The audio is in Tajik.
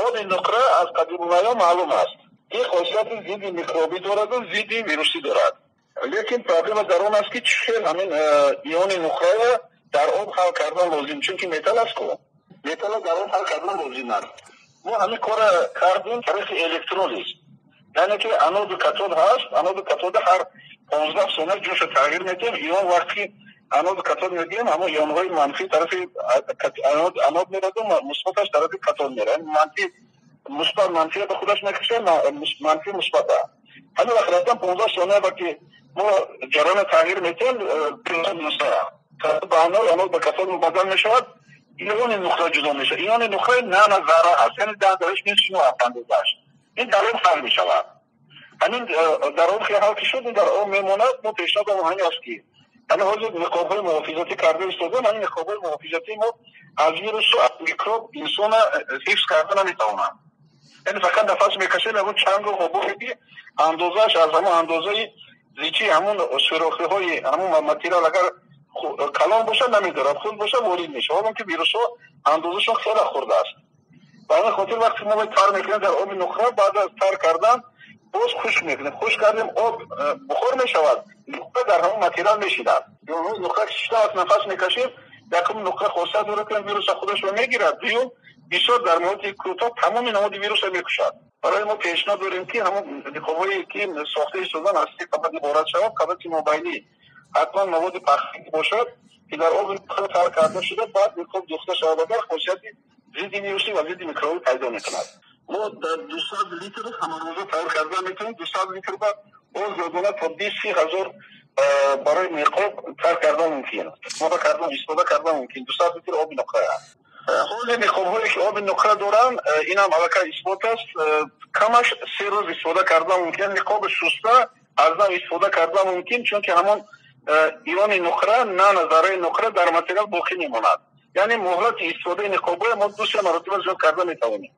Оби нуқра аз қадимулайём маълум аст, ин хосияти зидди микробӣ дораду зидди вирусӣ дорад. Лекин проблема дар он аст, ки чӣ хел ҳамин иони нуқрая дар об ҳал кардан лозим, чунки металл аст ку, металла дар об ҳал кардан лозим аст. Мо ҳамин кора кардем тариқи электролиз, яъне ки аноду катод ҳаст. Аноду катода ҳар 15 сония ҷоша тағйир медиҳем. Ион вақте ки аноду катод мегирем, ҳамон ионҳои манфӣ тарафи анод мераду мусбаташ тарафи катод мерад. Манфӣ мусбат манфия ба худаш мекашад, манфӣ мусбата. Ҳамин вақт рафтан 15 сония ба ки мо ҷараёна тағйир медиҳем, ба анод, анод ба катод мубаддал мешавад, иони нуқра ҷудо мешавад. Иони нуқра нанозарра ҳаст, яъне 10 дараҷа минус 9 андозааш. Ин дар об ҳал мешавад. Ҳамин дар об ҳал ки шуд, ин дар об мемонад. Мо пешниҳодам ҳамин аст, ки ҳамин ҳозир ниқобҳои муҳофизатӣ карда истодем. Ҳамин ниқобҳои муҳофизатии мо аз вирусу аз микроб инсона ҳифз карда наметавонанд. Яъне фақат нафас мекашем, ягон чангу ғуборе, ки андозааш аз ҳамон андозаи зичии ҳамон сӯрохиҳои ҳамон материал агар калон бошад, намедорад, хурд бошад, ворид мешавад. Ҳолон ки вирусҳо андозашон хеле хурд аст. Ба ҳамин хотир вақте мо тар мекунем дар оби нуқра, баъд аз тар кардан боз хушк мекунем. Хушк кардем, об бухор мешавад, нуқра дар ҳамон материал мешинад. Нуқра ки шишта аст, нафас мекашем. Якум, нуқра хосият дорад, ки вируса худашро мегирад. Дуюм, бисёр дар муҳити кӯтоҳ тамоми намуди вируса мекушад. Барои мо пешниҳод дорем, ки ҳамон ниқобҳое ки сохта истодан, аз се қабат иборат шавад. Қабати мобайнӣ ҳатман маводи пахтӣ бошад, ки дар оби тар карда шуда, баъд ниқоб духта шавад, агар хосияти зидди вирусӣ ва зидди микробӣ пайдо мекунад. Мо дар 200 литр ҳамарӯза тайёр карда метавонем. 200 литр ба озодона то 20-30 ҳазор барои ниқоб тар кардан мумкин, истифода кардан, истифода кардан мумкин 200 литр оби нуқра. Ҳоли ниқобҳое ки оби нуқра доранд, инам аллакай исбот аст, камаш 3 рӯз истифода кардан мумкин. Ниқоби шуста аз нав истифода кардан мумкин, чунки ҳамон иони нуқра, нанозарраи нуқра дар материал боқӣ мемонад. Яъне муҳлати истифодаи ниқобҳои мо ду се маротиба зиёд карда метавонем.